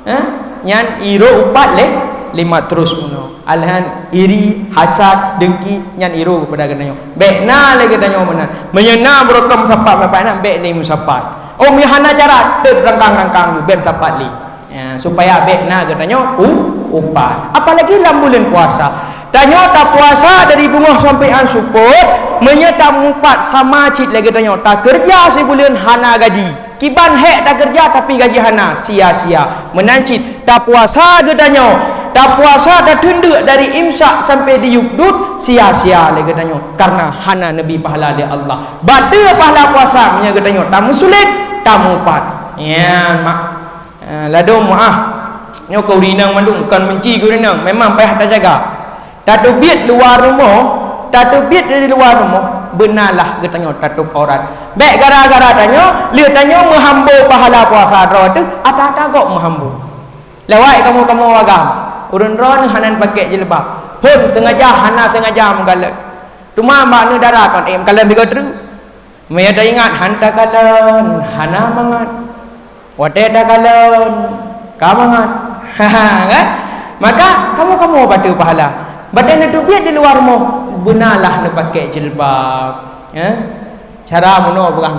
Eh? Nyan iro upat lé lima terus meunoe. Alhan iri, hasad, dengki, nyan iro keupada geutanyoe. Bèk na lé geutanyoe meunan. Meunyoe na beurokon meusapat-sapat na, bèk lé meusapat. Oh, mi hana cara, teuk rangkang-rangkang ju, bèk meusapat lé. Ya, supaya bèk na geutanyoe u-, upat. Apalagi lam buleuen puasa. Tanyoe tapuasa dari beungoh sampoe 'an seupôt, meunyoe tamupat sama cit lagèe tanyoe takeureuja sibuleuen hana gaji. Kiban hék takeureuja tapi gaji hana, sia-sia. Meunan cit tapuasa geutanyoe, tapuasa tateundeuk dari imsak sampoe diyueb dut, sia-sia lé geutanyoe, karena hana neubri pahala lé Allah. Bateu pahala puasa meunyoe geutanyoe tameusulet, tamupat. Ya, mak. Eh, ladôm meu'ah. Nyoe keu ureueng inong mandum, kon benci keu ureueng inong, memang payah tajaga. Tateubiet luwa rumoh, tateubiet dari luwa rumoh, beunalah geutanyoe tatôb aurat. Bèk gara-gara tanyoe, lheueh tanyoe meuhambo pahala puasa droe teuh, ata-ata gob meuhambo. Lewat kamoe-kamoe agam, ureueng droeneuh hana pakèk jilbab. Phôn sengaja hana sengaja meugalak. Teuma bak aneuk dara kon, eh, meukalon sigoe treuk. Meunyoe taingat, han takalon, hana mangat. Watèe takalon, ka mangat. Kan? Maka, kamoe-kamoe bateu pahala. Batèe neuteubiet di luwa rumoh, beunalah neupakèk jilbab. Eh? Cara meunoe peugah,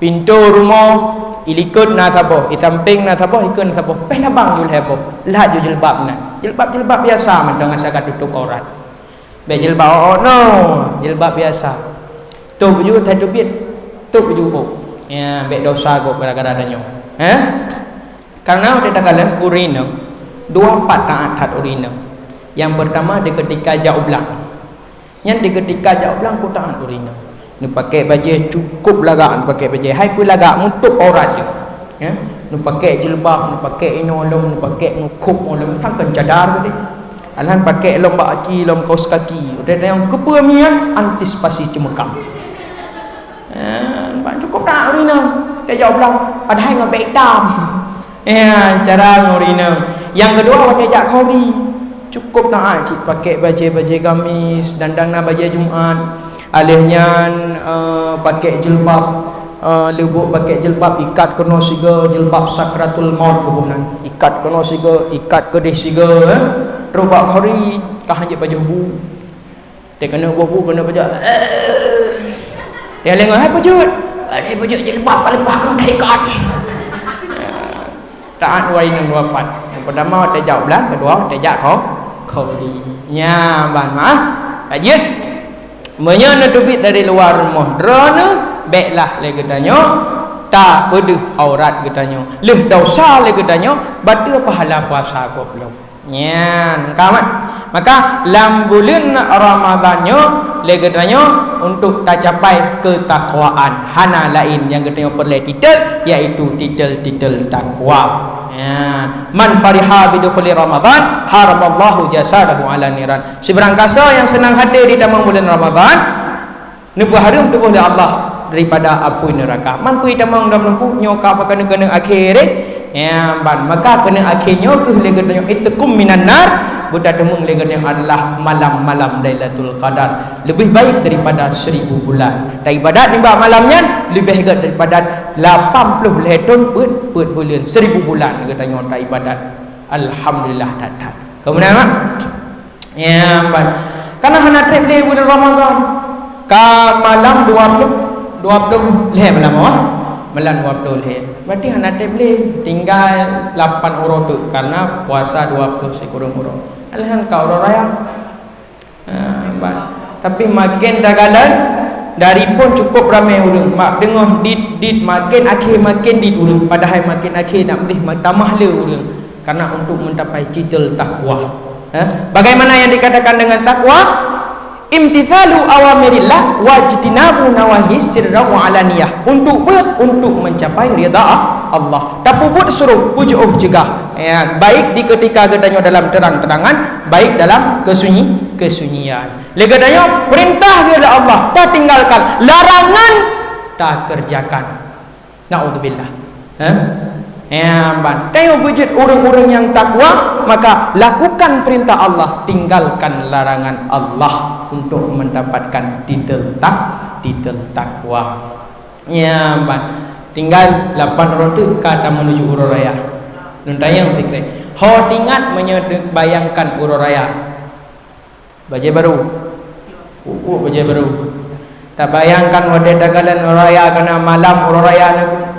pintoe rumoh, ilikot na saboh, isampéng na saboh, ikeue na saboh. Pèh labang ju lhèe boh. Lheuh ju jilbab na. Jilbab-jilbab biasa mantong asai ka tutôb aurat. Bèk jilbab awak-awak, no, jilbab biasa. Tôb ju that teubiet, tôb ju boh. Ya, bèk dosa gob gara-gara tanyoe. Heh? Karena watèe takalon ureueng inong, dua pat taat that ureueng inong. Yang pertama di ketika jak u blang. Nyan di keutika jak blang ku taát ureueng inong. Neupakèk bajèe cukôp lagak, neupakèk bajèe hai peue lagak, meutôp aurat jih. Ya, neupakèk jilbab, neupakèk inoe lom, neupakèk ngon khop lom, sang kon cadar tadi. Alahan pakèk lom bak aki, lom kaos kaki. Udah ada nyang keupeue miet, antisipasi ceumeukam. Ya, bak cukôp taát ureueng inong. Teuh jak blang, padahai ngon bèk itam. Ya, cara ngon ureueng inong. Nyang keudua, watèe jak khauri. Cukôp taát cit pakèk bajèe-bajèe gamis, dan dang na bajèe Jumat. Alèh nyan, eh, pakèk jilbab, eh, leubuek pakèk jilbab, ikat keunoe sigoe, jilbab sakratul maut geuboh nan. Ikat keunoe sigoe, ikat keudéh sigoe, eh. Trôk bak khauri, ka hanjeuet pajoh bu. Teuh keuneuk boh bu, keuneuk pajoh. Teuh lengah, hai peujeuet. Hai peujeuet jilbab ka leupah keunoe teuh ikat. Taát dua inong dua pat. Nyang pertama watèe jak blang, keudua watèe jak kho-, khauri. Nyan ban mah. Ka jeuet. Meunyoe neuteubiet dari luwa rumoh droeneuh, bèklah lé geutanyoe tapeudeuh aurat geutanyoe. Lheueh desya lé geutanyoe, bateue pahala puasa gob lom. Nyan, ka mat. Maka lam buleuen Ramadhan nyoe lé geutanyoe untuk tacapai keutakwaan. Hana laén nyang geutanyoe peureulèe titel, yaitu titel-titel takwa. Nyan. "Man fariha bidukhuli Ramadhan, haramallahu jasadahu 'alan niran." Sibarang kasoe nyang seunang haté ditamong buleuen Ramadhan, neupeuhareuem tuboh lé Allah daripada apui neuraka. Man peue tamong dalam lungku nyoe ka pakon keuneuk akhé deh. Ya, ban maka keuneuk akhé nyoe keuh lé geutanyoe itqum minan nar, beutateumong lé geutanyoe adalah malam-malam Lailatul Qadar. Leubeh baik daripada seribu bulan. Ta ibadat nibak malam nyan leubeh gèt daripada lapan ploh lhèe thôn peuet, peuet buleuen, seribu bulan geutanyoe ta ibadat. Alhamdulillah that-that. Keumudian, mak? Ya, ban. Kana hana trép lé buleuen Ramadhan. Ka malam dua ploh, dua ploh lhèe malam, oh. Malam dua ploh lhèe. Berarti hana trép lé. Tinggai lapan uroe teuk karena puasa dua ploh sikureueng uroe. Alhan ka uroe raya. Ha, ban. Tapi maken takalon dari phôn cukup ramé ureueng. Mak deungoh dit, dit maken akhé maken dit ureueng. Padahai maken akhé nak meudeh tamah lé ureueng. Karena untuk mencapai titel takwa. Ha? Bagaimana yang dikatakan dengan takwa? Imtithalu awamirillah wajtinabu nawahi sirran wa alaniyah. Untuk ber-, untuk mencapai ridha Allah. Tapeubuet suruh, peujiôh cegah. Ya, baik di ketika geutanyoe dalam terang-terangan, baik dalam kesunyi-, kesunyian. Lé geutanyoe perintah geuh lé Allah, tatinggalkan, larangan takerjakan. Naudzubillah. Ha? Ya, ban. Tanyoe beujeuet ureueng-ureueng nyang takwa, maka lakukan perintah Allah, tinggalkan larangan Allah untuk mendapatkan titel tak-, titel takwa. Ya, ban. Tinggai lapan uroe teuk ka tameunuju uroe raya. Lôn tanyong sikrek. Ho teuingat meunyoe bayangkan uroe raya. Bajèe barô. Pupuk bajèe barô. Tabayangkan watèe takalon uroe raya, kana malam uroe raya nyan.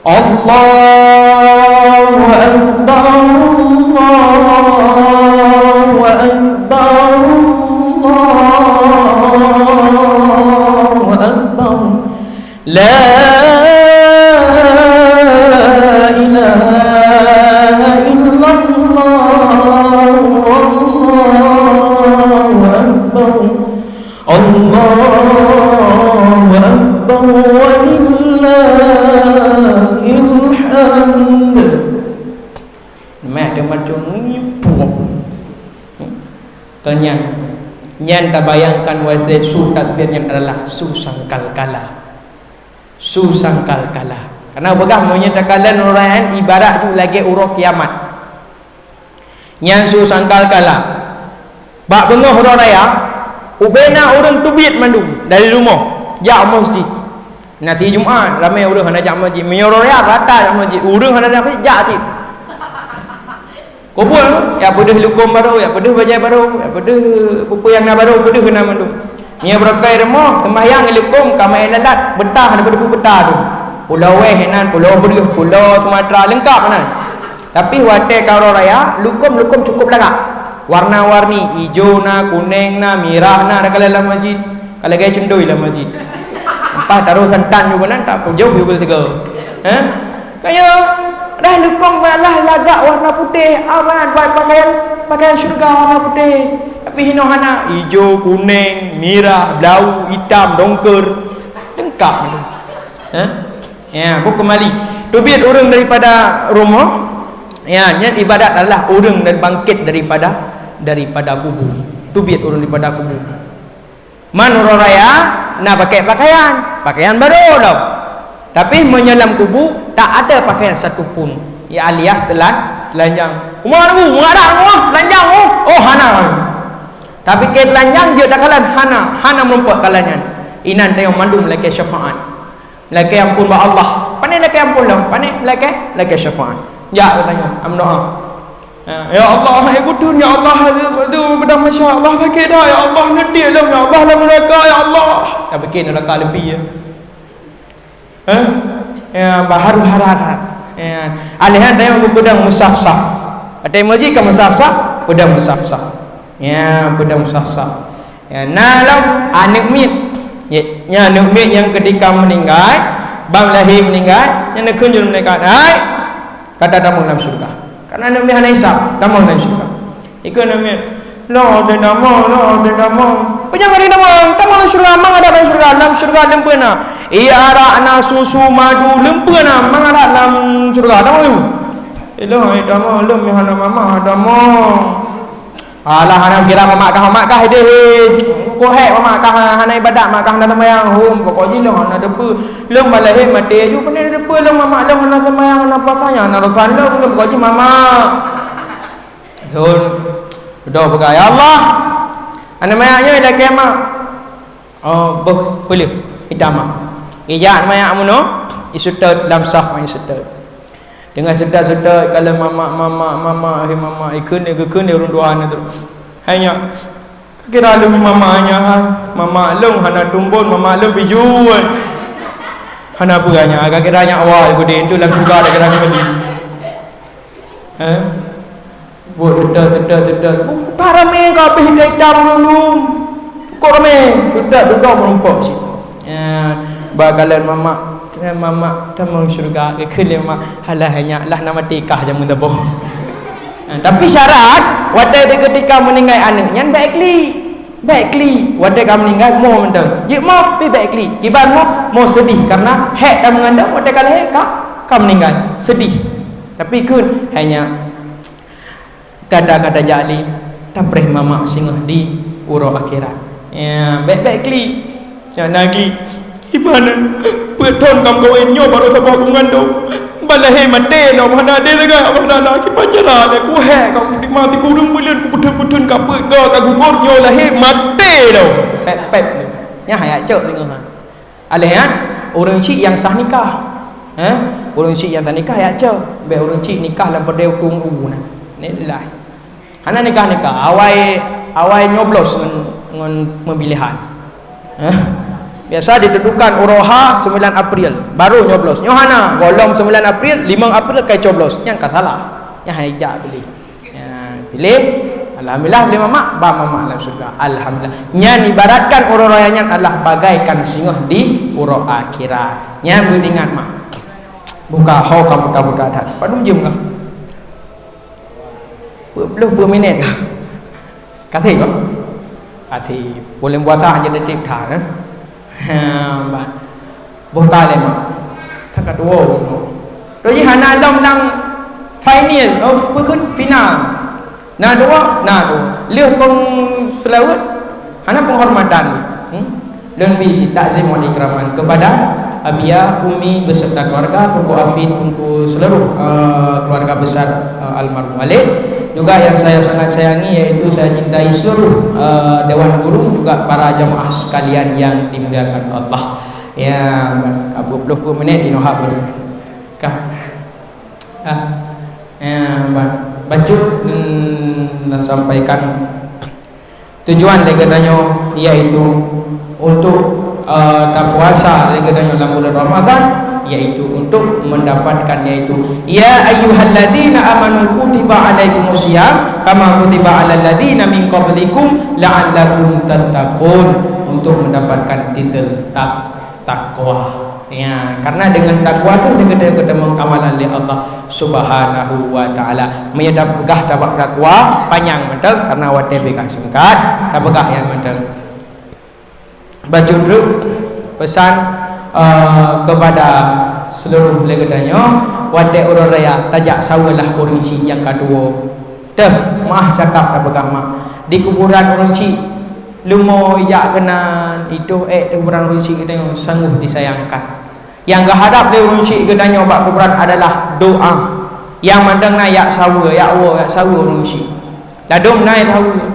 Allahu Akbar, Allahu Akbar, Allahu Akbar. La ilaha illallah, wallahu akbar. Allahu akbar, walillahil hamd. Mak dia macam ni, puak. Tanya, nyan tabayangkan watèe su takbir nyan adalah su sangkal kala. Su sangkal kala. Karena peugah meunyoe takalon uroe raya nyan ibarat ju lagèe uroe kiamat. Nyan su sangkal kala. Bak beungoh uroe raya, ubena ureueng teubiet mandum dari rumoh jak meuseujid. Na si Jumat, ramé ureueng hana jak meuseujid. Meunyoe uroe raya rata jak meuseujid, ureueng hana jak meuseujid jak cit. Kumpul, ya peudeuh lukôm barô, ya peudeuh bajèe barô, ya peudeuh peue-peue nyang na barô, peudeuh keunan mandum. Nyoe beurangkai rumoh, seumbahyang lukôm ka meu'èk lalat, beutah daripada peue beutah tu. Pulo Wéh nan, Pulo Breuh, Pulo Sumatra, leungkap nan. Tapi watèe ka uroe raya, lukôm-lukôm cukup lagak. Warna-warni, ijo na, kunéng na, mirah na, ada kala lam masjid. Ka lagèe cendoi lam masjid. Leupah taroh santan nyoe nan, tak pujôh yue beuteugo. Hah? Kaya dah lukôm bak Allah lagak warna putéh, aman, buat pakaian, pakaian syurga warna putéh. Tapi hinoe hana, ijo, kuneng, mirah, blau, itam, dongker. Lengkap tu. Ha? Ya, bu kembali. Teubiet ureuëng daripada rumoh. Ya, nyan ibarat adalah ureuëng dan bangkit daripada, daripada kubu. Teubiet ureuëng daripada kubu. Man uroe raya na pakai pakaian, pakaian baru dong. Tapi meunyoe lam kubu tak ada pakaian satu pun. Ya, alias telan-, telanjang. Kumaha nunggu, mengadak nunggu, telanjang nunggu. Oh, hana. Tapi ke telanjang je tak kalan hana, hana merumpok kalanyan. Inan tayong mandum lakée syafaat. Lakée ampun bak Allah. Pane lakée ampun lom, pane lakée, lakée syafaat. Jak katanya, am doa. Ha, ya Allah, hai kutun, ya Allah, aduh, aduh, pedang masya Allah, sakit dah, ya Allah, nedik lom, ya Allah, lam neraka, ya Allah. Dah bikin neraka lebih ya. Ha? Ya, baharu hararat. Ya. Alihan tayong pedang musaf-saf. Ada emoji ka musaf-saf, pedang musaf-saf. Ya, pedang musaf-saf. Ya, na lom aneuk miet. Ya, nya aneuk miet nyang ketika meninggai, bang lahé meninggai, nyang neukheun jeuet malaikat, "Hai, kata tamong lam syurga." Karena aneuk miet hana hisab, tamong lam syurga. Ikheun aneuk miet, "Lôn ate tamong, lôn ate tamong." Peue nyang ate tamong? Tamong lam syurga, mang ada lam syurga, lam syurga leumpeu na. Iya arak na susu madu leumpeu na, mang ada lam syurga, tamong lom. Ilôn ate tamong, lôn meuhana mama tamong. Alah, hana kira mamak kah, mamak kah deh. Kok hek mamak kah hana ibadat, mamak kah hana sembahyang. Hum, pokok jih lôn hana depe. Lôn balahé maté aju, pane depe lôn mamak lôn hana sembahyang, hana puasa, nyan hana dosa lôn, lôn pokok jih mamak. Zul, doa peugah, "Ya Allah, aneuk mayak nyoe ilakée mak." Oh, boh peuleuh, ita mak. Ijak aneuk mayak meunoe, iseutôt lam saf, iseutôt. Dengan seutôt-seutôt, kalau mamak, mamak, mamak, hai mamak, ikheun, ikheun, ureuëng dua na tu. Hai nyak, ka kira lôn mamak nyak, hai. Mamak lôn hana tumbon, mamak lôn bijut. Hana peue nyak, ka kira nyak awai gudin tu lam syurga dah kira kembali. Eh? Buet teuda, teuda, teuda. Buka ramé ka habéh ita-ita ureuëng dum. Kok ramé? Teuda, teuda meurumpok cit. Ya, bak kalon mamak, "Mamak, tamong syurga." Geukheun lé mamak, "Halah, nyak lah na maté kah jameun saboh." Ha, tapi syarat, watée di ketika meuninggai aneuk nyan bèk klik. Bèk klik. Watée ka meuninggai mo mantong. Jeuet mo, pi bèk klik. Kiban mo, mo seudih karena hék ka meungandong watée ka lahé ka, ka meuninggai. Seudih. Tapi kheun, hai nyak, Kadang ka tajak lé, tapreh mamak singoh di uroe akhirat. Ya, bèk-bèk klik. Nyan na klik. Iban, peuet thon ka meukawen nyoe barô saboh ku meugantung. Ban lahé maté lom hana adé lagak, hana na kiban cara lé. Kuhèk ka kuterima sikureueng buleuen, kupeutreun-peutreun ka peuet goe ka gugot, nyoe lahé maté lom. Pép-pép. Nyan hayat cok singoh ha. Alèh nyan, ureueng chik nyang sah nikah. Eh, ureueng chik nyang sah nikah ya cok. Bèk ureueng chik nikah lam peureudèe uteuen u na. Ni lah. Hana nikah-nikah, awai, awai nyoblos ngon, ngon pemilihan. Eh? Biasa ditentukan uroha sembilan April, baru nyoblos. Nyoe hana, gohlom sembilan April, limong April kai coblos. Nyan ka salah. Nyan hana ijak pilih. Ya, pilih. Alhamdulillah, pilih mamak, ba mamak lam syurga. Alhamdulillah. Nyan ibaratkan uroe raya nyan adalah bagaikan singoh di uroe akhirat. Nyan beuingat mak. Buka ho ka buta-buta that. Padum jeuem kah? Peuet ploh peuet minit kah? Kasih, bang? Kasih. Boleh puasa aja detik dah, eh? Ha, bah. Boh ka lé mak. Takat dua. Roji hana lom nang final, oh, peue kheun final. Na dua, na dua. Lheueh peng seulaweuet, hana penghormatan. Hmm? Lôn bri cit takzim wal ikraman kepada Abia, Umi beserta keluarga, Teungku Afid, Teungku seluruh, eh, keluarga besar, eh, almarhum Walid. Juga yang saya sangat sayangi, yaitu saya cintai seluruh, eh, dewan guru, juga para jamaah sekalian yang dimuliakan Allah. Ya, ka peuet ploh peuet minit inoe hak baru. Ka. Ah. Ya, ba-, bacut, hmm, dah sampaikan. Tujuan lé geutanyoe yaitu untuk, eh, tapuasa lé geutanyoe lam bulan Ramadan, yaitu untuk mendapatkan, yaitu, "Ya ayyuhalladzina amanu kutiba alaikumus siyam kama kutiba alal ladzina min qablikum la'allakum tattaqun," untuk mendapatkan titel tak-, takwa. Ya, karena dengan takwa tu kita ketemu amalan oleh Allah Subhanahu wa Taala. Meunyoe tapeugah tabak takwa panyang mantong, karena watèe beu ka singkat, tapeugah nyang mantong. Bacut trok pesan, eh, kepada seluruh lé geutanyoe, watèe uroe raya tajak saweue lah ureueng chik nyang ka tuwo. Teuh, meu'ah cakap tapeugah mak. Di kuburan ureueng chik, leumo ijak keunan, itoh ék di kuburan ureueng chik geutanyoe sungguh disayangkan. Nyang geuharab lé ureueng chik geutanyoe bak kuburan adalah doa. Nyang mantong na yak saweue, yak woe, yak saweue ureueng chik. Ladôm na yak saweue.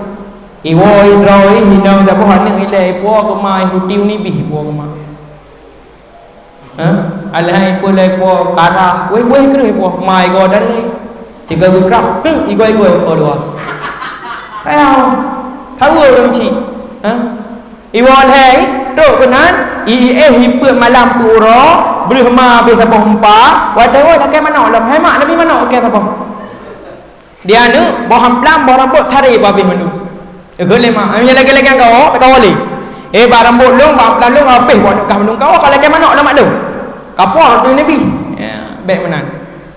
Iwoe droe hinoe saboh aneuk ilèe ipuwoe keumah, ihuti unibih ipuwoe keumah. Ha? Alhai ipuwoe lé ipuwoe karah, wéh-wéh kreueh ipuwoe keumah igoe dalé. Tiga geukrab, tu igoe-igoe ipuwoe dua. Kayang, tahu ureueng chik. Ha? Iwoe lhèe, trok keunan, i éh ipeuet malam peuet uroe, breuh ma abéh saboh empa, watèe woe lakèe manok lom, hai mak, neubi manok lakèe saboh. Di aneuk, boh amplam, boh rambôt, saré boh abéh mandum. Ikheun lé mak, nyang lagèe-lagèe kawöh, kawöh lé. Eh, bak rambôt lôn, bak amplam lôn, abéh boh aneuk kah mandum kawöh, ka lakèe manok lam mak lôn. Kapoh tu neubi. Ya, bèk meunan.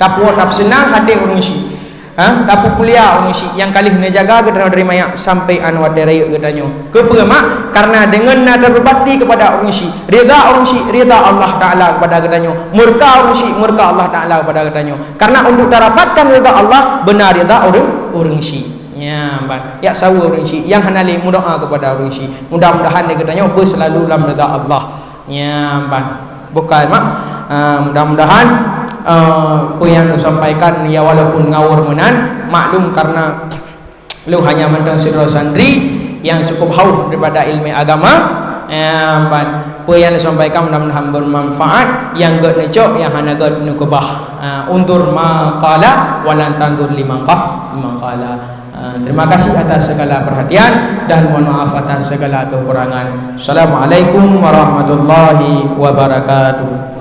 Tapuwoe tapeuseunang até ureueng chik. Ha? Tapeupulia ureueng chik nyang ka lheueh neujaga geutanyoe dari manyak sampai 'an watèe rayeuk geutanyoe. Keupeue mak? Karena deungon na tabeubakti kepada ureueng chik, ridha ureueng chik, ridha Allah Taala kepada geutanyoe. Murka ureueng chik, murka Allah Taala kepada geutanyoe. Karena untuk tarapatkan ridha Allah, beuna ridha ureueng, ureueng chik. Nyan ban. Yak saweue ureueng chik nyang hana lé meudoa kepada ureueng chik. Mudah-mudahan lé geutanyoe beuselalu lam ridha Allah. Nyan ban. Bukan mak. Ah, mudah-mudahan, ah, peue nyang lôn sampaikan, ya, walaupun ngawur meunan, maklum karena lôn hanya mantong sidroe santri nyang cukup haus daripada ilmu agama. Nyan ban. Peue nyang lôn sampaikan mudah-mudahan bermanfaat, nyang gèt neucok, nyang hana gèt neukeubah. Ah, undur ma qala wa lan tandur liman qa-, liman qala. Ah, terima kasih atas segala perhatian dan mohon maaf atas segala kekurangan. Assalamualaikum warahmatullahi wabarakatuh.